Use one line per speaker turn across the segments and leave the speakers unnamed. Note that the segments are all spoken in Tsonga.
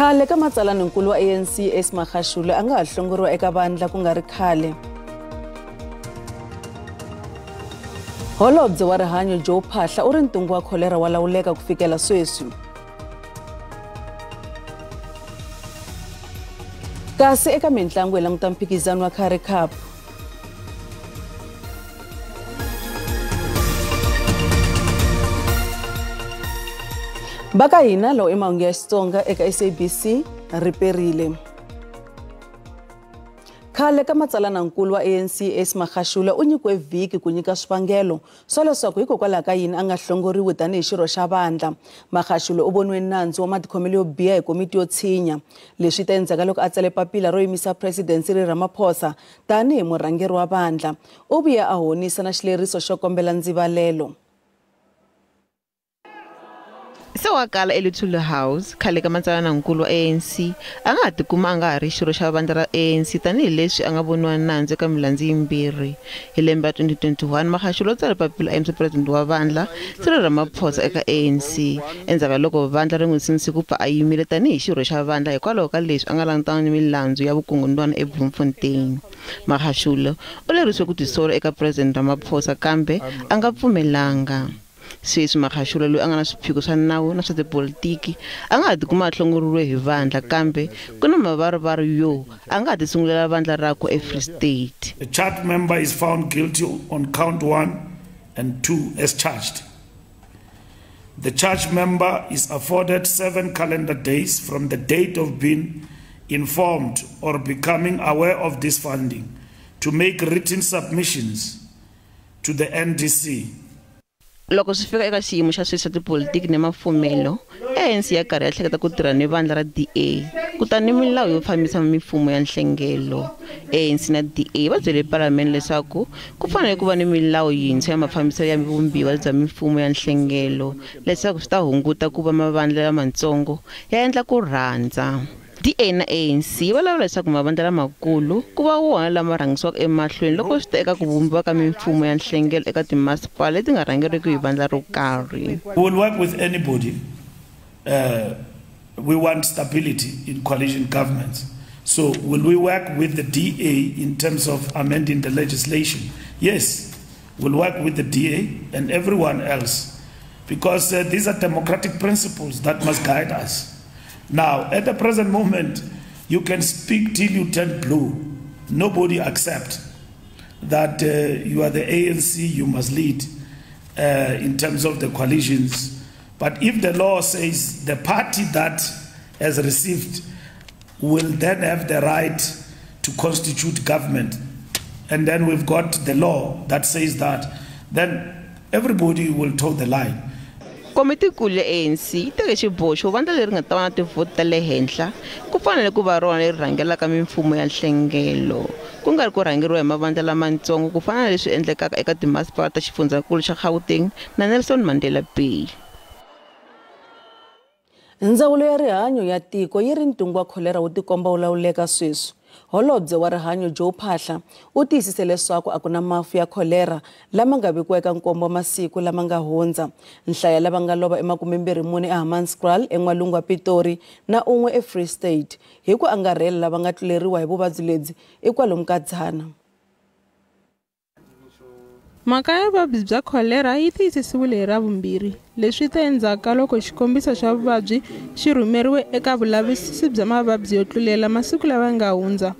Khale ka matsalaninkulu wa ANC Ace Magashule a nga ha hlongoriwa eka vandla ku nga ri khale. Holobye wa rihanyo Joe Phaahla u ri ntungu wa kholera wa lawuleka ku fikela sweswi. Kasi eka mintlangu hi languta mphikizano wa Currie Cup. Va ka hina lawa i mahungu ya Xitsonga eka SABC ri perile. Khale ka matsalanankulu wa ANC Ace Magashule u nyikiwe vhiki ku nyika swivangelo swa leswaku hikokwalaho ka yini a nga hlongoriwi tanihi xirho xa vandla. Magashule u voniwe nandzu wa matikhomelo yo biha hi komiti yo tshinya. Leswi ta endzhaku ka loko a tsale papila ro yimisa President Cyril Ramaphosa tanihi murhangeri wa vandla. U vuye a honisa na xileriso xo kombela ndzivalelo.
Se wa kala eLuthuli House, khale ka matsalanankulu wa ANC a nga ha tikuma a nga ha ri xirho xa vandla ra ANC tanihileswi a nga voniwa nandzu eka milandzu yimbirhi. Hi lembe ra 2021, Magashule u tsale papila a yimisa president wa vandla Cyril Ramaphosa eka ANC endzhaku ka loko vandla ri n'wi sindzise ku pfa a yimile tanihi xirho xa vandla hikwalaho ka leswi a nga langutana ni milandzu ya vukungundzwana eBloemfontein. Magashule u lerisiwe ku tisola eka President Ramaphosa kambe a nga pfumelanga. Sweswi Magashule loyi a nga na swiphiqo swa nawu na swa tipolitiki a nga ha tikuma a hlongoriwe hi vandla kambe ku na mavarivari yo a nga ha tisungulela vandla rakwe eFree State.
The charged member is found guilty on count 1 and 2 as charged. The charged member is afforded 7 calendar days from the date of being informed or becoming aware of this finding to make written submissions to the NDC.
Loko swi fika eka xiyimo xa swilo swa tipolitiki ni mafumelo, ANC ya karhi ya hleketa ku tirha ni vandla ra DA kutani milawu yo fambisa mifumo ya nhlengelo. ANC na DA va byele palamende leswaku ku fanele ku va ni milawu yintshwa ya mafambiselo ya vumbiwa bya mifumo ya nhlengelo leswaku swi ta hunguta ku va mavandla lamatsongo ya endla ku rhandza. DA na ANC va lava leswaku mavandla lamakulu ku va wona lama rhangisiwaka emahlweni loko swi ta eka ku vumbiwa ka mimfumo ya nhlengelo eka timasipala leti nga rhangeriwiki hi vandla ro karhi.
We will work with anybody. We want stability in coalition governments. So will we work with the DA in terms of amending the legislation? Yes, we'll work with the DA and everyone else because these are democratic principles that must guide us. Now, at the present moment, you can speak till you turn blue. Nobody accepts that you are the ANC, you must lead in terms of the coalitions. But if the law says the party that has received will then have the right to constitute government, and then we've got the law that says that, then everybody will toe the line.
Komitikulu ya ANC yi teke xiboho xo vandla leri nga ta va na tivhoti ta le henhla ku fanele ku va rona leri rhangelaka mimfumo ya nhlengelo ku nga ri ku rhangeriwa hi mavandla lamatsongo ku fana na leswi endlekaka eka timasipala ta xifundzankulu xa Gauteng na Nelson Mandela Bay.
Ndzawulo ya rihanyo ya tiko yi ri ntungu wa kholera wu tikomba wu lawuleka sweswi. Holobye wa rihanyo Joe Phaahla u tiyisise leswaku a ku na mafu ya kholera lama nga vekiwa eka nkombo wa masiku lama nga hundza. Nhlayo lava nga lova i 24 eHammanskraal en'walungu wa Pitori na un'we eFree State. Hi ku angarhela lava nga tluleriwa hi vuvabyi lebyi i kwalomu ka 100.
Mhaka ya vuvabyi bya kholera yi tiyisisiwile hi Ravumbirhi, leswi ta endzhaku ka loko xikombiso xa vuvabyi xi rhumeriwe eka vulavisisi bya mavabyi yo tlulela masiku lawa nga hundza.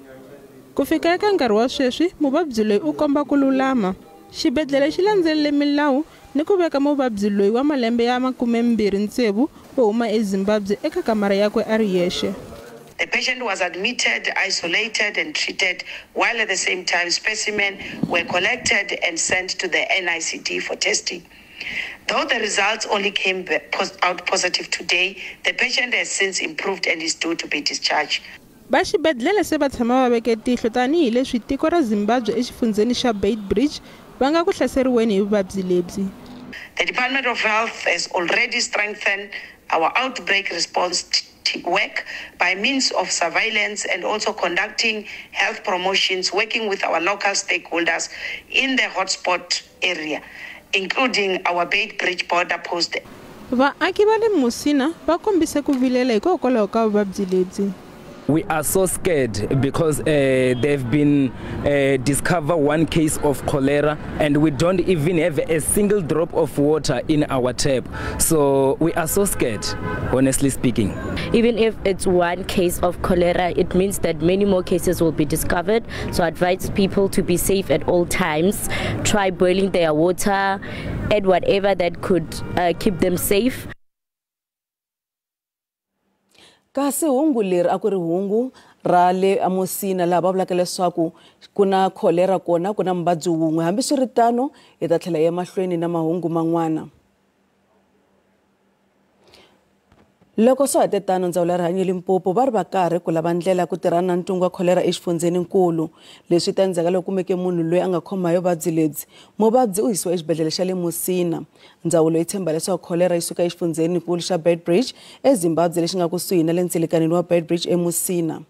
Ku fika eka nkarhi wa sweswi, muvabyi loyi u komba ku lulama. Xibedhlele xi landzelele milawu ni ku veka muvabyi loyi wa malembe ya 26 wo huma eZimbabwe eka kamara yakwe a ri yexe.
The patient was admitted, isolated and treated, while at the same time specimens were collected and sent to the NICD for testing. Though the results only came out positive today, the patient has since improved and is due to be discharged.
Va xibedhlele se va tshama va veke tihlo tanihileswi tiko ra Zimbabwe exifundzheni xa Beitbridge va nga ku hlaseriweni hi vuvabyi lebyi.
The Department of Health has already strengthened our outbreak response work by means of surveillance and also conducting health promotions, working with our local stakeholders in the hotspot area, including our Beitbridge border post.
Vaaki va le Musina va kombise ku vilela hikokwalaho ka vuvabyi lebyi.
We are so scared because they've been discovered one case of cholera and we don't even have a single drop of water in our tap. So we are so scared, honestly speaking.
Even if it's one case of cholera, it means that many more cases will be discovered. So I advise people to be safe at all times. Try boiling their water, add whatever that could keep them safe.
Kasi hungu leri a ku ri hungu ra le aMusina laha va vulaka leswaku ku na kholera kona ku na muvabyi wun'we. Hambiswiritano hi ta tlhela hi ya mahlweni na mahungu man'wana. Loko swa ha te tano, ndzawulo ya rihanyo Limpopo va ri va karhi ku lava ndlela ku tirhana na ntungu wa kholera exifundzheninkulu. Leswi ta endzhaku ka loko kumeke munhu loyi a nga khoma hi vuvabyi lebyi. Muvabyi u yisiwa exibedhlele xa le Musina. Ndzawulo yi tshemba leswaku kholera yi suka exifundzheninkulu xa Beitbridge eZimbabwe lexi nga kusuhi na le ndzilikaneni wa Beitbridge eMusina.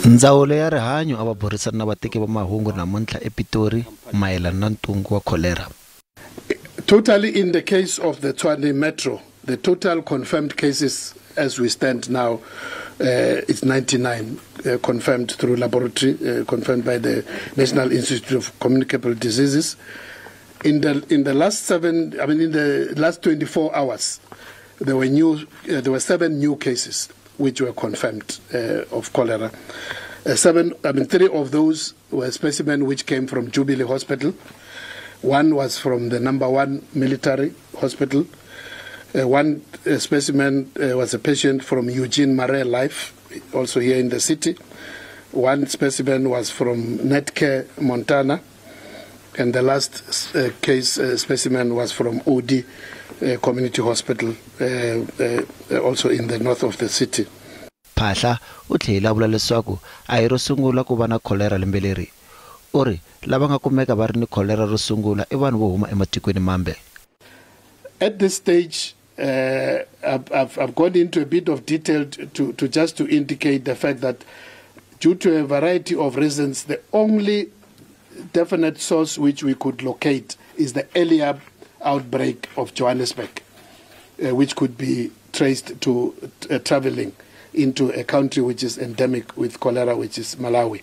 Ndzawulo ya rihanyo a va burisana na vateki va mahungu namuntlha ePitori mayelana na ntungu wa kholera.
Totally, in the case of the Tshwane Metro, the total confirmed cases as we stand now is 99 confirmed through laboratory, confirmed by the National Institute of Communicable Diseases. In the last in the last 24 hours, there were 7 new cases which were confirmed of cholera. 3 of those were specimens which came from Jubilee Hospital. One was from the number 1 military hospital. One specimen was a patient from Eugene Marais Life, also here in the city. One specimen was from Netcare, Montana. And the last case specimen was from OD Community Hospital, also in the north of the city.
Phahla u tlhela a vula leswaku a hi ro sungula ku va na kholera lembe leri. U ri lava nga kumeka va ri ni kholera ro sungula i vanhu vo huma ematikweni mambe.
At this stage, I've gone into a bit of detail to just to indicate the fact that due to a variety of reasons, the only definite source which we could locate is the earlier outbreak of Johannesburg, which could be traced to traveling into a country which is endemic with cholera, which is Malawi.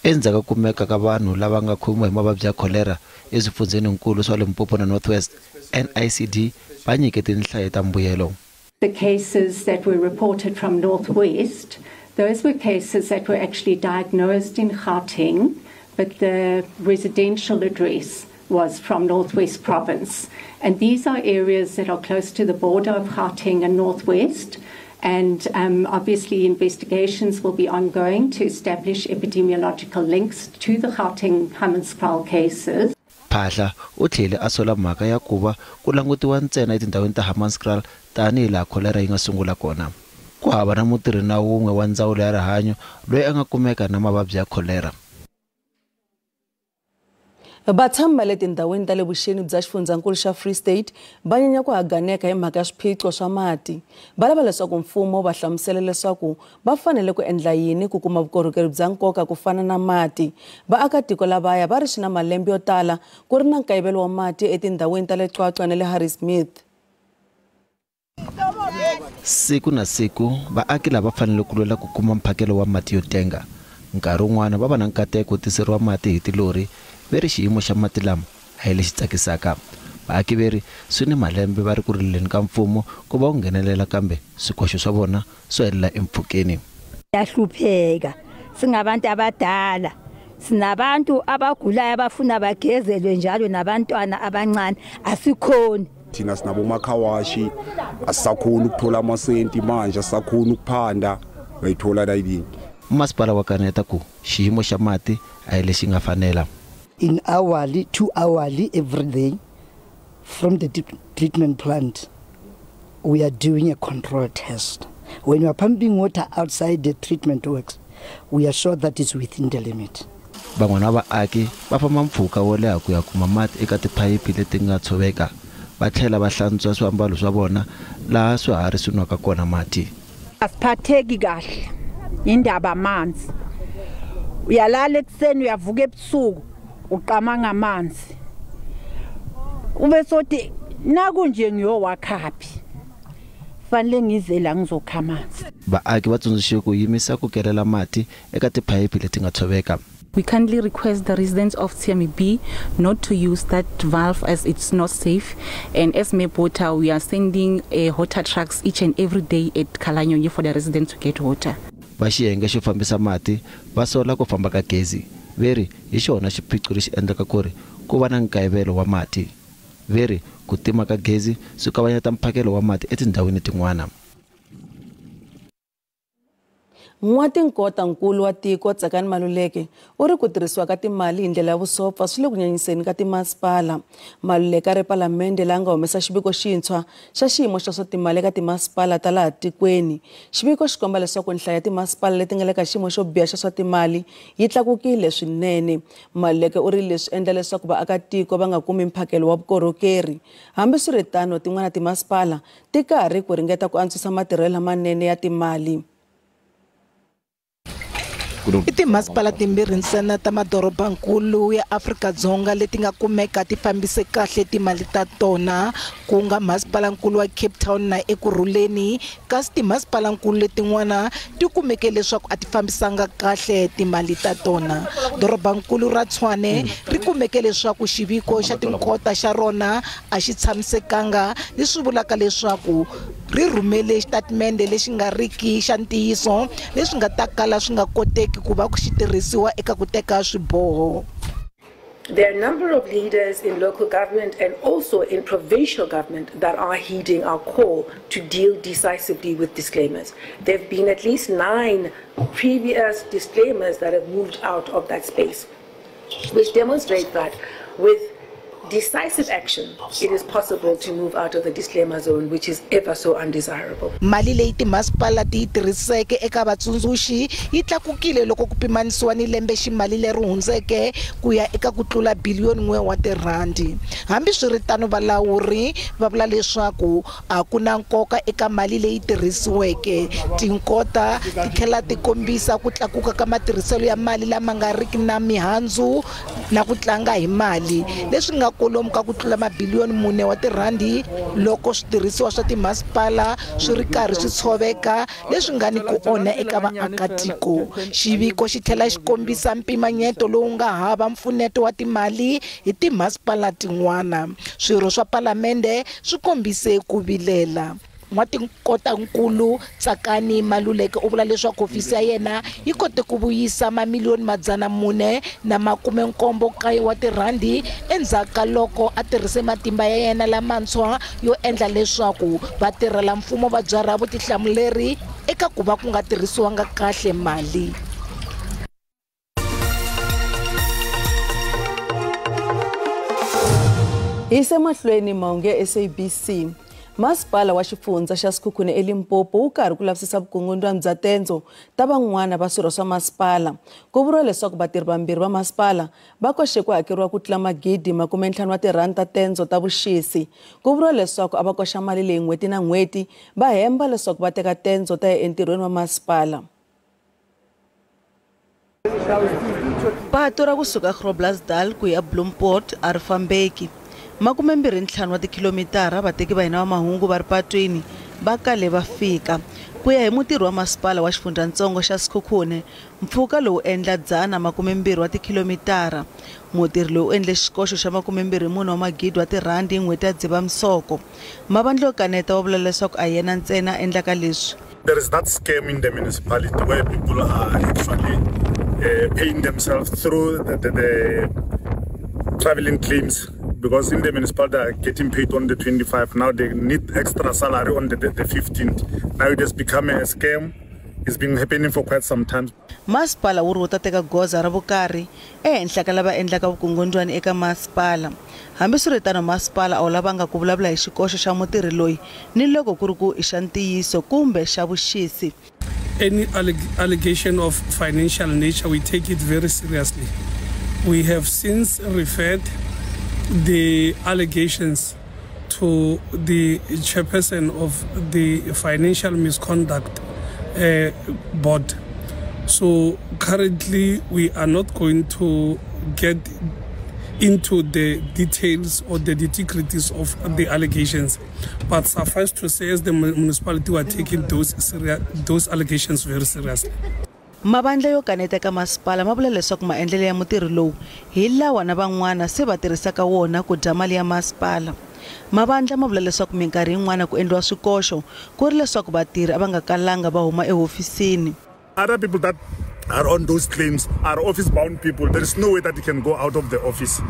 Endzhaku ka kumeka ka vanhu lava nga khomiwa hi mavabyi ya kholera eswifundzheninkulu swa Limpopo na North West, NICD va nyike tinhlayo ta mbuyelo.
The cases that were reported from North West, those were cases that were actually diagnosed in Gauteng, but the residential address was from North West Province. And these are areas that are close to the border of Gauteng and North West. And obviously investigations will be ongoing to establish epidemiological links to the Gauteng Hammanskraal cases.
Phahla u tlhele a sola mhaka ya ku va ku langutiwa ntsena etindhawini ta Hammanskraal tanihi laha kholera yi nga sungula kona. Ku hava na mutirhi na wun'we wa ndzawulo ya rihanyo loyi a nga kumeka na mavabyi ya kholera.
Vatshami va le tindhawini ta le vuxeni bya xifundzankulu xa Free State va nyanya ku haganeka hi mhaka ya swiphiqo swa mati. Va lava leswaku mfumo va hlamusela leswaku va fanele ku endla yini ku kuma vukorhokeri bya nkoka ku fana na mati. Vaakatiko lavaya va ri swi na malembe yo tala ku ri na nkayivelo wa mati etindhawini ta le Qwaqwa na le Harrismith.
Siku na siku vaaki lava fanele ku lwela ku kuma mphakelo wa mati yo tenga. Nkarhi wun'wana va va na nkateko wo tiseriwa mati hi tilori. Veri xiyimo xa mati lama a hi lexi tsakisaka. Vaaki veri swi ni malembe va ri ku rileni ka mfumo ku va wu nghenelela kambe swikoxo swa vona swo helela empfhukeni.
Siyahlupheka singabantu abadala, sinabantu abagulayo abafuna bagezelwe njalo nabantwana abancane, asikhoni.
Thina sinabomakhawashi, asisakhoni ukuthola amasenti manje, asisakhoni ukuphanda, uyayithola la yini.
Masipala wa kaneta ku xiyimo xa mati a hi lexi nga fanela.
In hourly, 2 hourly every day from the treatment plant, we are doing a control test. When we are pumping water outside the treatment works, we are sure that it's within the limit.
Van'wana vaaki va famba mpfhuka wo leha ku ya kuma mati eka tiphayiphi leti nga tshoveka, va tlhela va hlantswa swiambalo swa vona laha swiharhi swi nwaka kona mati.
Asiphatheki kahle indaba amanzi. Uyalala ekuseni uyavuka ebusuku. Uqama ngamanzi. Ube sothi nakunje ngiyowakhaphi. Fanele ngize la ngizokha amanzi.
Vaaki va tsundzuxiwe ku yimisa ku kelela mati eka tiphayiphi leti nga tshoveka.
We kindly request the residents of TMB not to use that valve as it's not safe. And as MEP Water, we are sending water trucks each and every day at Kalanyonyi for the residents to get water.
Va xiyenge xo fambisa mati va sola ku famba ka gezi. Veri hi xona xiphiqo lexi endlaka ku ri ku va na nkayivelo wa mati. Veri ku tima ka gezi swi kavanyeta mphakelo wa mati etindhawini tin'wana.
N'watinkotankulu wa tiko Tsakani Maluleke u ri ku tirhisiwa ka timali hi ndlela ya vusopfa swi le ku nyanyiseni ka timasipala. Maluleke a ri palamende laha nga humesa xiviko xintshwa xa xiyimo xa swa timali eka timasipala ta laha tikweni. Xiviko xi komba leswaku nhlayo ya timasipala leti nga le ka xiyimo xo biha xa swa timali yi tlakukile swinene. Maluleke u ri leswi endla leswaku vaakatiko va nga kumi mphakelo wa vukorhokeri. Hambiswiritano, tin'wana timasipala ti karhi ku ringeta ku antswisa matirhelo lamanene ya timali.
I timasipala timbirhi ntsena ta madorobankulu ya Afrika-Dzonga leti nga kumeka ti fambise kahle timali ta tona, ku nga masipalankulu wa Cape Town na Ekurhuleni, kasi timasipalankulu letin'wana ti kumeke leswaku a ti fambisanga kahle timali ta tona. Dorobankulu ra Tshwane ri kumeke leswaku xiviko xa tinkota xa rona a xi tshamisekanga, leswi vulaka leswaku ri rhumele xitatimende lexi nga riki xa ntiyiso leswi nga ta kala swi nga koteki ku va ku xi tirhisiwa eka ku teka swiboho.
There are a number of leaders in local government and also in provincial government that are heeding our call to deal decisively with disclaimers. There have been at least 9 previous disclaimers that have moved out of that space, which demonstrate that with decisive action, it is possible to move out of the disclaimer zone, which is ever so undesirable.
Mali leyi timasipala ti yi tirhiseke eka vatsundzuxi yi tlakukile loko ku pimanisiwa ni lembe ximali leri hundzeke ku ya eka ku tlula biliyoni 1 wa tirhandi. Hambiswiritano, valawuri va vula leswaku a ku na nkoka eka mali leyi tirhisiweke. Tinkota ti tlhela ti kombisa ku tlakuka ka matirhiselo ya mali lama nga riki na mihandzu na ku tlanga hi mali, leswi nga kolomu ka ku tlula mabiliyoni 4 wa tirhandi loko switirhisiwa swa timasipala swi ri karhi swi tshoveka, leswi nga ni ku onha eka vaakatiko. Xiviko xi tlhela xi kombisa mpimanyeto lowu nga hava mpfuneto wa timali hi timasipala tin'wana. Swirho swa palamende swi kombise ku vilela. N'watinkotankulu Tsakani Maluleke u vula leswaku hofisi ya yena yi kote ku vuyisa mamiliyoni 479 wa tirhandi endzhaku ka loko a tirhise matimba ya yena lamantshwa yo endla leswaku vatirhela mfumo va byarha vutihlamuleri eka ku va ku nga tirhisiwanga kahle mali.
Hi se mahlweni mahungu ya SABC. Masipala wa xifundza xa Sekhukhune eLimpopo wu karhi ku lavisisa vukungundwani bya tendzo ta van'wana va swirho swa masipala. Ku vuriwa leswaku vatirhi vambirhi va masipala va koxe ku hakeriwa ku tlula 50,000 wa tirhandi ta tendzo ta vuxisi. Ku vuriwa leswaku a va koxa mali leyi n'hweti na n'hweti va hemba leswaku va teka tendzo ta ya entirhweni wa masipala.
Patu ra kusuka Groblersdal ku ya Bloempoort a ri fambeki. 25 wa tikhilomitara vateki va hina va mahungu va ri patwini va kale va fika. Ku ya hi mutirhi wa masipala wa xifundzatsongo xa Sekhukhune, mpfhuka lowu endla 120 wa tikhilomitara. Mutirhi lowu endle xikoxo xa 24 wa magidi wa tirhandi hi n'hweti ya Dzivamisoko. Mavandla yo kaneta wa vula leswaku a yena ntsena endlaka leswi.
There is that scam in the municipality where people are actually paying themselves through the traveling claims, because in the municipality they are getting paid on the 25. Now they need extra salary on the 15th. Now it has become a scam. It's been happening for quite some time.
Masipala wu ri wu ta teka goza ra vukarhi ehenhla ka lava endlaka vukungundwani eka masipala. Hambiswiritano, masipala a wu lavanga ku vulavula hi xikoxo xa mutirhi loyi ni loko ku ri ku i xa ntiyiso kumbe xa vuxisi.
Any allegation of financial nature, we take it very seriously. We have since referred the allegations to the chairperson of the Financial Misconduct Board. So currently we are not going to get into the details or the nitty-gritties of the allegations. But suffice to say, as the municipality were taking those allegations very seriously.
Mavandla yo kaneta ka masipala ma vula leswaku maendlelo ya mutirhi lowu hi lawa na van'wana se va tirhisaka wona ku dya mali ya masipala. Mavandla ma vula leswaku minkarhi yin'wana ku endliwa swikoxo ku ri leswaku vatirhi a va nga kalanga va huma ehofisini.
Other people that are on those claims are office-bound people. There is no way that he can go out of the office.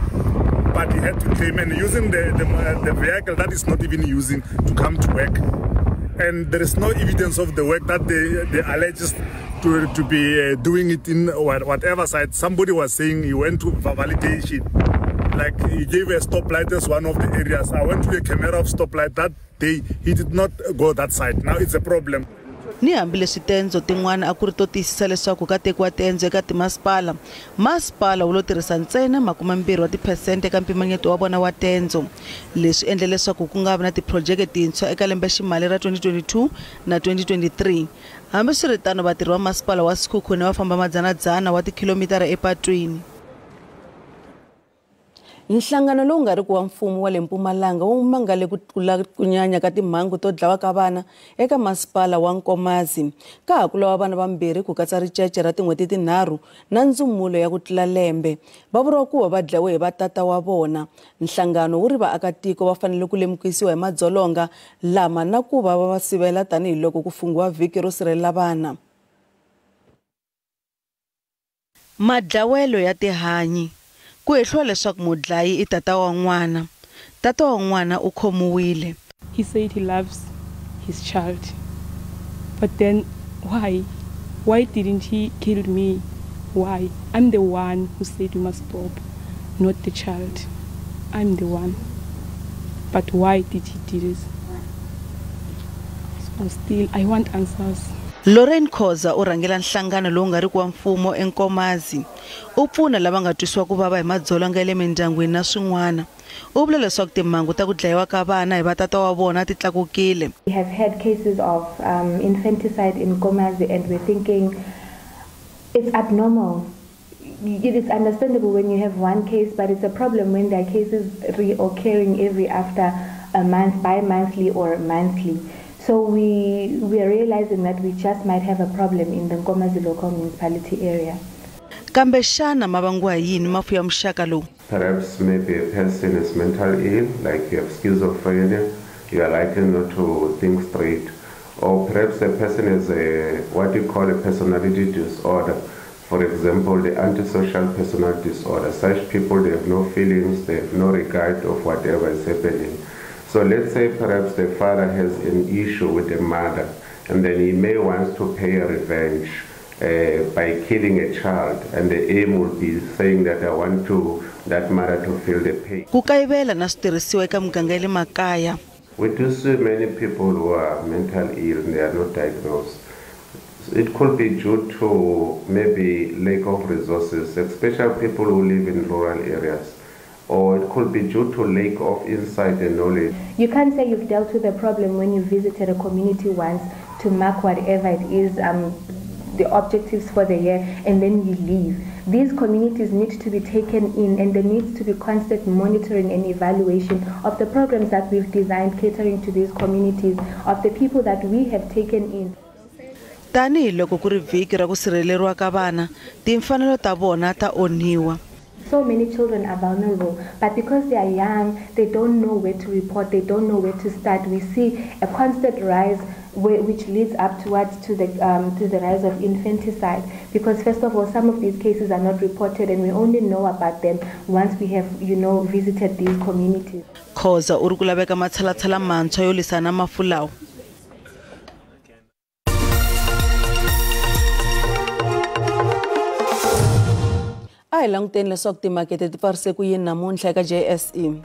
But he had to claim, and using the vehicle that is not even using to come to work. And there is no evidence of the work that they allege to be doing it in whatever side. Somebody was saying he went to validation. Like he gave a stoplight as one of the areas. I went to the camera of stoplight that day. He did not go that side. Now it's a problem.
Ni hambileswi tendzo tin'wana a ku ri to tiyisisa leswaku ka tekiwa tendzo eka timasipala, masipala wu lo tirhisa ntsena 20 wa eka mpimanyeto wa vona wa tendzo. Leswi endle leswaku ku nga vi na tiphurojeke tintshwa eka lembeximali ra 2022 na 2023. Hambiswiritano, vatirhi va masipala wa Sekhukhune va famba madzanadzana wa tikhilomitara epatwini. Nhlangano lowu nga riki wa mfumo wa le Mpumalanga wu mangale ku tlula ku nyanya ka timhangu to dlawa ka vana eka masipala wa Nkomazi. Ka ha ku lova vana vambirhi ku katsa ricece ra tin'hweti tinharhu na ndzumulo ya ku tlula lembe. Va vuriwa ku va va dlawe hi vatata wa vona. Nhlangano wu ri vaakatiko va fanele ku lemukisiwa hi madzolonga lama na ku va va sivela tanihiloko ku funghiwa vhiki ro sirhelela vana. Madlawelo ya tihanyi. Ku hehliwa leswaku mudlayi i tata wa n'wana. Tata wa n'wana u khomiwile.
He said he loves his child. But then why? Why didn't he kill me? Why? I'm the one who said you must stop, not the child. I'm the one. But why did he do this? So still, I want answers.
Lorraine Khoza u rhangela nhlangano lowu nga riki wa mfumo eNkomazi. U pfuna lava nga twisiwa ku vava hi madzolonga ya le mindyangwini na swin'wana. U vula leswaku timhangu ta ku dlayiwa ka vana hi vatata wa vona ti tlakukile.
We have had cases of infanticide in Nkomazi, and we're thinking it's abnormal. It is understandable when you have one case, but it's a problem when there are cases reoccurring every after a month, bi-monthly or monthly. So we are realizing that we just might have a problem in the Nkomazi local municipality area.
Kambe xana ma vangiwa hi yini mafu ya muxaka lowu?
Perhaps maybe a person is mentally ill, like you have schizophrenia, you are likely not to think straight. Or perhaps a person has a, what you call a personality disorder. For example, the antisocial personality disorder. Such people, they have no feelings, they have no regard of whatever is happening. So let's say perhaps the father has an issue with the mother, and then he may want to pay a revenge by killing a child, and the aim will be saying that I want to that mother to feel the pain.
Ku kayivela na switirhisiwa eka muganga ya le makaya.
We do see many people who are mentally ill and they are not diagnosed. It could be due to maybe lack of resources, especially people who live in rural areas. Or it could be due to lack of insight and knowledge.
You can't say you've dealt with a problem when you visited a community once to mark whatever it is, the objectives for the year, and then you leave. These communities need to be taken in, and there needs to be constant monitoring and evaluation of the programs that we've designed catering to these communities, of the people that we have taken in.
Tanihi loko ku ri vhiki ra ku sirheleriwa ka vana, timfanelo ta vona ta onhiwa.
So many children are vulnerable, but because they are young, they don't know where to report, they don't know where to start. We see a constant rise, which leads up towards to the rise of infanticide, because first of all, some of these cases are not reported, and we only know about them once we have, you know, visited these communities.
Khoza u ri ku laveka matshalatshala mantshwa yo lwisana na mafu lawa. A hi languteni leswaku timakete ti pfarise ku yini namuntlha eka JSE.